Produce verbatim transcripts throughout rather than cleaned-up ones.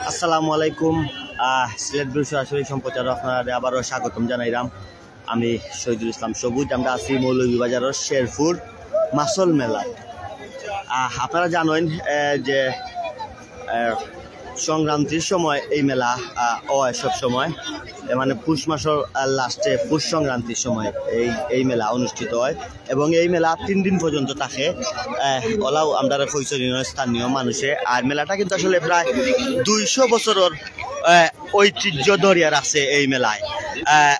আসসালামু আলাইকুম। আহ, সিলেট ভিউ সরাসরি সম্প্রচার আপনারা আবারও স্বাগতম জানাইলাম। আমি শহীদুল ইসলাম সবুজ। আমরা আছি মৌলভীবাজারের শেরপুর মাছর মেলা। আহ, আপনারা জানেন, আহ, যে, আহ, সংক্রান্তির সময় এই মেলা, আহ, হয় সব সময়। এ, মানে পুষ মাসের, আহ, লাস্টে পুষ সংক্রান্তির সময় এই, এই মেলা অনুষ্ঠিত হয় এবং এই মেলা তিন দিন পর্যন্ত থাকে। আহ, ওলাও আমরা কইছইন স্থানীয় মানুষে। আর মেলাটা কিন্তু আসলে প্রায় দুইশো বছরের, আহ, ঐতিহ্য ধরিয়া রাখছে এই মেলায়। আহ,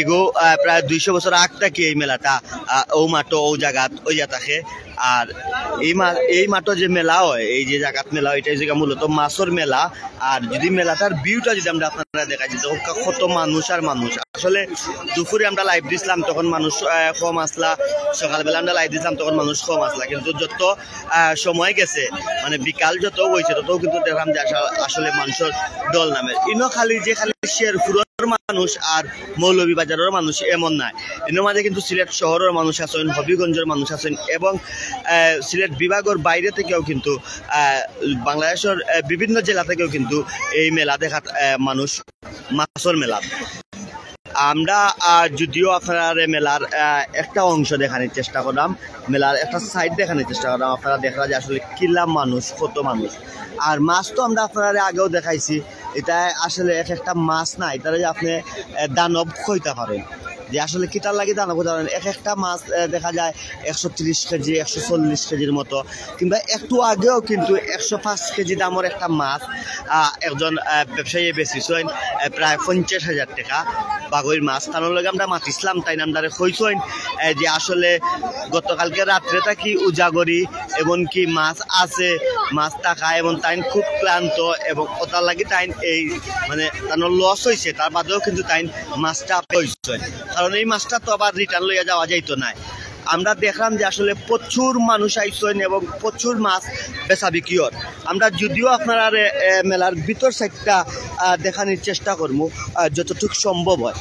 এগো, আহ, প্রায় দুইশো বছর আগ থাকি এই মেলাটা, আহ, ও মাঠো, ও জাগাত, ওই থাকে। আর এই মা-, এই মাঠো যে মেলা হয়, এই যে জাগাত মেলা হয়, এটা হচ্ছে গিয়া মূলত মাছর মেলা। আর যদি মেলাটার ভিউটা যদি আমরা আপনারা দেখাই, যে দেখো কত মানুষ আর মানুষ। আসলে দুপুরে আমরা লাইভ দিছিলাম, তখন মানুষ, আহ, কম আসলা। সকালবেলা আমরা লাইভ দিছিলাম, তখন মানুষ কম আসলা। কিন্তু যত, আহ, সময় গেছে, মানে বিকাল যত হয়েছে, তত কিন্তু দেখলাম যে আসা-, আসলে মানুষের ঢল নামে। ইনো খালি যে খালি শেরপুরের মানুষ আর মৌলভীবাজারের মানুষ এমন নাই। ইনোর মাঝে কিন্তু সিলেট শহরের মানুষ আছেন, হবিগঞ্জের মানুষ আছেন এবং, আহ, সিলেট বিভাগের বাইরে থেকেও কিন্তু, আহ, বাংলাদেশের, আহ, বিভিন্ন জেলা থেকেও কিন্তু এই মেলা দেখাত, আহ, মানুষ মাছর মেলা। আমরা, আহ, যদিও আপনারা মেলার, আহ, একটা অংশ দেখানোর চেষ্টা করলাম, মেলার একটা সাইড দেখানোর চেষ্টা করলাম, আপনারা দেখরা যে আসলে কিলা মানুষ, কত মানুষ। আর মাছ তো আমরা আপনারা আগেও দেখাইছি, এটা আসলে এক একটা মাছ না, এটা যে আপনি, আহ, দানব কইতা পারেন, যে আসলে কিতার লাগি দানব কইতা পারেন। এক একটা মাছ, আহ, দেখা যায় একশো তিরিশ কেজি, একশো চল্লিশ কেজির মতো, কিংবা একটু আগেও কিন্তু একশো পাঁচ কেজি দামের একটা মাছ, আহ, একজন, আহ, ব্যবসায়ী বেচিছইন, আহ, প্রায় পঞ্চাশ হাজার টাকা বাগইর মাছ। তার লগে আমরা মাতিছিলাম, তাইন আমরারে কইছইন, আহ, যে আসলে গতকালকে রাত্রে থাকি উজাগরি, এমনকি মাছ আছে, মাছ থাকা, এবং তাইন খুব ক্লান্ত এবং ওটার লাগি তাইন এই, মানে, তার লস হয়েছে, তার বাদেও কিন্তু তাইন মাছটা পাইছইন, কারণ এই মাছটা তো আবার রিটার্ন লইয়া যাওয়া যাইতো না। আমরা দেখলাম যে আসলে প্রচুর মানুষ আইছইন এবং প্রচুর মাছ বেচা বিক্রি হয়। আমরা যদিও আপনারা, এ, মেলার ভিতর সাইডটা, আহ, দেখানোর চেষ্টা করবো, আহ, যতটুকু সম্ভব হয়।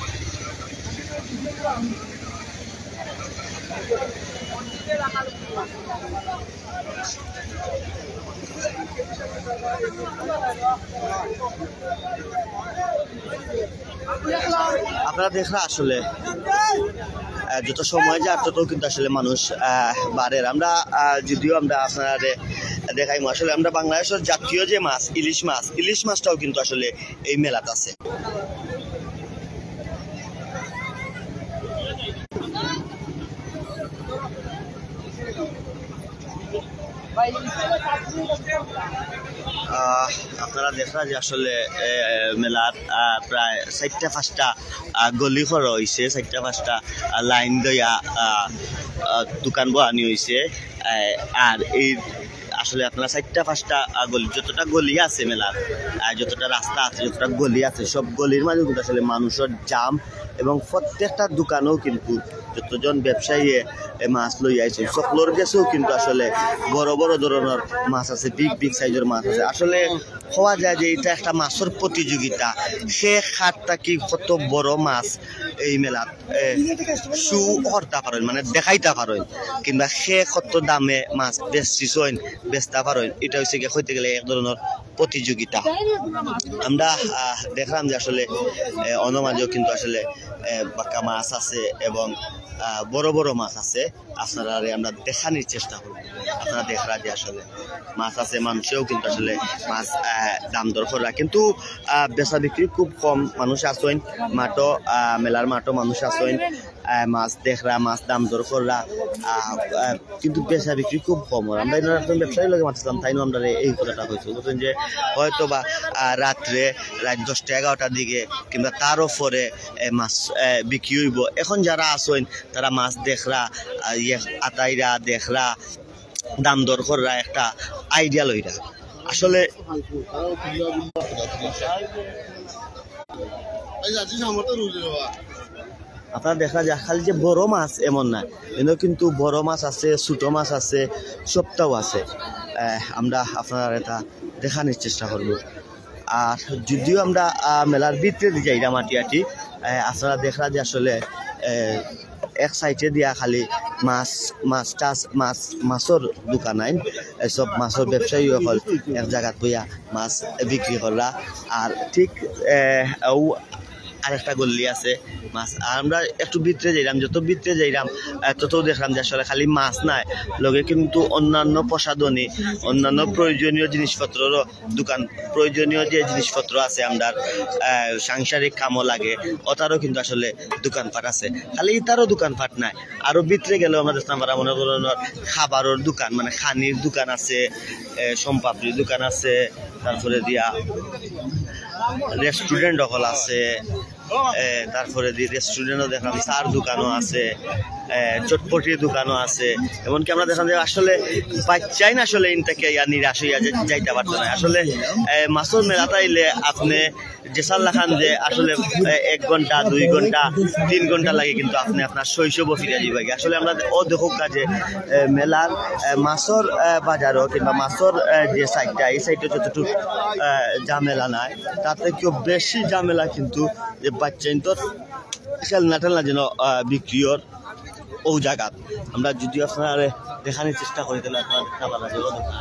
আপনারা দেখরা আসলে, আহ, যত সময় যায় তত কিন্তু আসলে মানুষ, আহ, বাড়ের। আমরা, আহ, যদিও আমরা আপনারা দেখাইমু, আসলে আমরা বাংলাদেশের জাতীয় যে মাছ, ইলিশ মাছ, ইলিশ মাছটাও কিন্তু আসলে এই মেলাত আছে। আহ, আপনারা দেখরা যে আসলে, এ, মেলার, আহ, প্রায় চাইরটা পাঁচটা, আহ, গলি করা হইছে, চাইরটা পাঁচটা, আহ, লাইন দিয়া, আহ, আহ, দোকান বহানি হইছে। আহ, আর এই আসলে আপনারা চাইরটা পাঁচটা, আহ, গলি, যতটা গলি আছে মেলার, আহ, যতটা রাস্তা আছে, যতটা গলি আছে, সব গলির মাঝে কিন্তু আসলে মানুষের জাম এবং প্রত্যেকটা দোকানেও কিন্তু যতজন ব্যবসায়ী এ মাছ লই আইছে, সকলর গেছেও কিন্তু আসলে বড় বড় ধরনের মাছ আছে, বিগ বিগ সাইজের মাছ আছে। আসলে কওয়া যায় যে এটা একটা মাছর প্রতিযোগিতা, সে খাটটা কি কত বড় মাছ এই মেলাত, এ, শু করতা পারেন, মানে দেখাইতা পারেন, কিংবা সে কত দামে মাছ বেচছিছইন, বেচতা পারেন, এটা হইছে গিয়া কইতে গেলে এক ধরনের প্রতিযোগিতা। আমরা, আহ, দেখলাম যে আসলে, এ, অন্য মাঝেও কিন্তু আসলে, এ, বাক্কা মাছ আছে এবং, আহ, বড় বড় মাছ আছে। আপনারারে আমরা দেখানোর চেষ্টা করব। আপনারা দেখরা যে আসলে মাছ আছে, মানুষেও কিন্তু আসলে মাছ, আহ, দাম দর কররা, কিন্তু, আহ, বেচা বিক্রি খুব কম। মানুষ আছইন মাঠো, আহ, মেলার মাঠো মানুষ আছইন, আহ, মাছ দেখরা, মাছ দাম দর কররা, আহ, আহ, কিন্তু বেচা বিক্রি খুব কম। আর আমরা এখানে একজন ব্যবসায়ীর লগে মাতিছিলাম, তাইনও আমরারে এই কথাটা কইছে, বুঝছেন, যে হয়তো বা, আহ, রাত্রে, রাত দশটা এগারোটার দিকে কিংবা তারও পরে, এ, মাছ, এ, বিক্রি হইব। এখন যারা আছইন, তারা মাছ দেখরা, আহ, ইয়ে, আতাইরা দেখরা, দাম দর কররা, একটা আইডিয়া লইরা। আসলে আপনারা দেখরা যে খালি যে বড় মাছ এমন না, এনে কিন্তু বড় মাছ আছে, ছোট মাছ আছে, সবটাও আছে। আহ, আমরা আপনারা এটা দেখানোর চেষ্টা করব। আর যদিও আমরা, আহ, মেলার ভিতরে দিয়ে যাই না মাটি আটি, আহ, আপনারা দেখরা যে আসলে, আহ, এক সাইডে দিয়া খালি মাছ, মাছ চাষ, মাছ, মাছর দোকান আইন, এসব মাছর ব্যবসায়ী অকল এক জাগাত বইয়া মাছ বিক্রি কররা। আর ঠিক, এ, ও আরেকটা গল্লি আছে মাছ। আর আমরা একটু ভিতরে যাইলাম, যত ভিতরে যাইলাম, এ, তত দেখলাম যে আসলে খালি মাছ নায়, লগে কিন্তু অন্যান্য প্রসাধনী, অন্যান্য প্রয়োজনীয় জিনিসপত্ররও দোকান, প্রয়োজনীয় যে জিনিসপত্র আছে আমরার, আহ, সাংসারিক কামো লাগে, ওটারও কিন্তু আসলে দোকানপাট আছে। খালি ইতারও দোকানপাট নাই, আরো ভিতরে গেলেও আমরা দেখতাম পারা মনে করুন খাবারর দোকান, মানে খানির দোকান আছে, এ, সোনপাপড়ির দোকান আছে, তারপরে দিয়া রেস্টুরেন্ট অকল আছে, এ, তারপরে দি রেস্টুরেন্টও দেখলাম, চার দোকানও আছে, এ, চটপটির দোকানও আছে। এমনকি আমরা দেখলাম যে আসলে বাচ্চাইন আসলে ইন থেকে ইয়া নিরাশ হইয়া যে-, যাইতে পারতো না। আসলে, এ, মাছর মেলাত আইলে আপনি যেসার লাখান যে আসলে, এ, এক ঘন্টা, দুই ঘন্টা, তিন ঘন্টা লাগে, কিন্তু আপনি আপনার শৈশবও ফিরে যাইবা। আসলে আমরা ও দেখুক কাজে, এ, মেলার, এ, মাছর, এ, বাজারও কিংবা মাছর, এ, যে সাইডটা, এই সাইডটা যতটুকু, এ, ঝামেলা নাই, তার থেকেও বেশি ঝামেলা কিন্তু যে বাচ্চাইন্তর খেলনা টেলনা যেন, আহ, বিক্রি অর ও জাগাত। আমরা যদি আপনারারে দেখানির চেষ্টা করি, তাহলে আপনারা দেখতে পারবেন যে ও দোকান।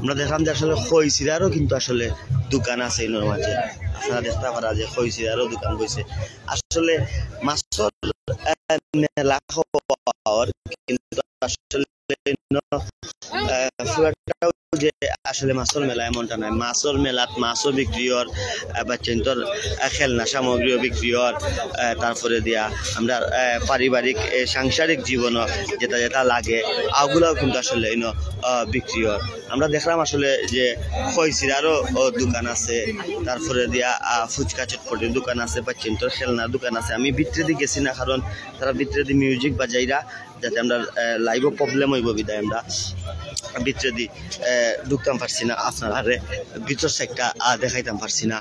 আমরা দেখলাম যে আসলে খই চিরারও কিন্তু আসলে দোকান আছে ইনোর মাঝে। আপনারা দেখতে পারা যে খই চিরারও দোকান বইছে। আসলে মাছর, আহ, মেলা হওয়ার কিন্তু আসলে ইনো, আহ, পুরাটাও যে আসলে মাছর মেলা এমনটা নয়। মাছর মেলাত মাছও বিক্রি অর, আহ, বাচ্চাইন্তর, আহ, খেলনা সামগ্রীও বিক্রি অর, আহ, তারপরে দিয়া আমরা, আহ, পারিবারিক, এ, সাংসারিক জীবনও যেটা যেটা লাগে, ওগুলাও কিন্তু আসলে ইনো, আহ, বিক্রি অর। আমরা দেখলাম আসলে যে খই চিরারও, ও, দোকান আছে, তারপরে দিয়া, আহ, ফুচকা চটপটির দোকান আছে, বাচ্চাইন্তর খেলনার দোকান আছে। আমি ভিতরেদি গেছি না, কারণ তারা ভিতরেদি মিউজিক বাজাইরা, যাতে আমরা, আহ, লাইভও প্রবলেম হইব বিধায় আমরা ভিতরেদি, আহ, ঢুকতাম পারছি না, আপনারারে ভিতর সাইডটা, আহ, দেখাইতাম পারছি না।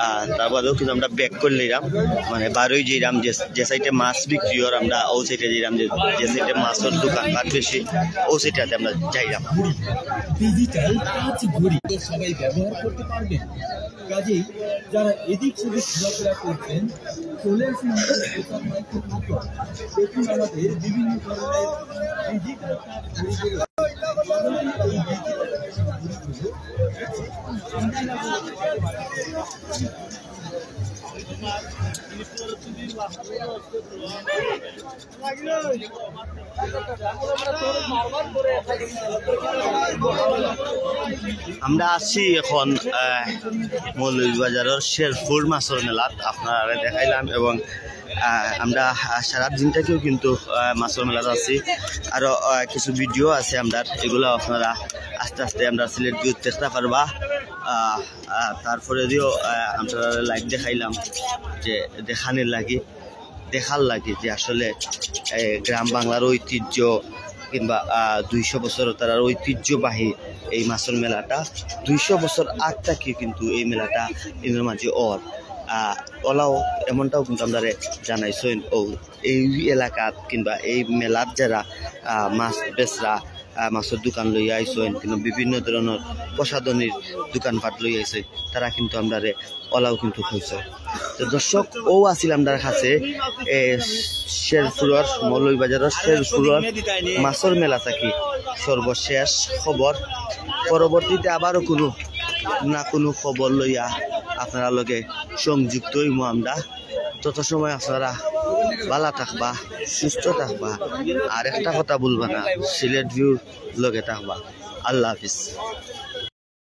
আহ, তার বাদেও কিন্তু আমরা ব্যাক করলাম, মানে বারোই যাইলাম যে, যে সাইডে মাছ বিক্রি অর, আমরা ও সাইডে যাইলাম যে, যে সাইডে মাছর দোকানপাট বেশি, ও সাইডটাতে আমরা যাইলাম। ডিজিটাল টাচ ঘড়ি তো সবাই ব্যবহার করতে পারবেন, কাজেই যারা এদিক সেদিক ঘোরাফেরা করছেন, চলে আসুন আমাদের সোশ্যাল মার্কেট হাটে। দেখুন আমাদের বিভিন্ন ধরনের ডিজিটাল টাচ ঘড়িগুলো। আমরা আছি এখন, আহ, মৌলভীবাজারর শেরপুর মাছর মেলাত আপনারারে দেখাইলাম এবং, আহ, আমরা, আহ, সারা দিনটাকেও কিন্তু, আহ, মাছর মেলাত আছি। আরো, আহ, কিছু ভিডিও আছে আমরার, এগুলো আপনারা আস্তে আস্তে আমরা সিলেট ভিউ দেখতে পারবা। আহ, আহ, তারপরে দিও, আহ, আমরা লাইভ দেখাইলাম যে দেখানির লাগি। দেখার লাগি যে আসলে, এ, গ্রাম বাংলার ঐতিহ্য কিংবা, আহ, দুইশো বছর তারার ঐতিহ্যবাহী এই মাছর মেলাটা, দুইশো বছর আগ থাকি কিন্তু এই মেলাটা ইনোর মাঝে অর, আহ, অলাও এমনটাও কিন্তু আমরারে জানাইছইন। ও এই এলাকাত কিংবা এই মেলাত যারা, আহ, মাছ বেচরা, আহ, মাছর দোকান লইয়া আইছইন, কিন্তু বিভিন্ন ধরনের প্রসাধনীর দোকানপাট লইয়া আইছইন, তারা কিন্তু আমরারে অলাও কিন্তু কইছে। তো দর্শক, ও আছিল আমরার কাছে, এ, শেরপুরর, মৌলভীবাজারর শেরপুরর মাছর মেলা থাকি সর্বশেষ খবর। পরবর্তীতে আবারও কোনো না কোনো খবর লইয়া আপনারার লগে সংযুক্ত হইমু আমরা। তত সময় আপনারা ভালা থাকবা, সুস্থ থাকবা, আর একটা কথা ভুলবা না, সিলেট ভিউর লগে থাকবা। আল্লাহ হাফিজ।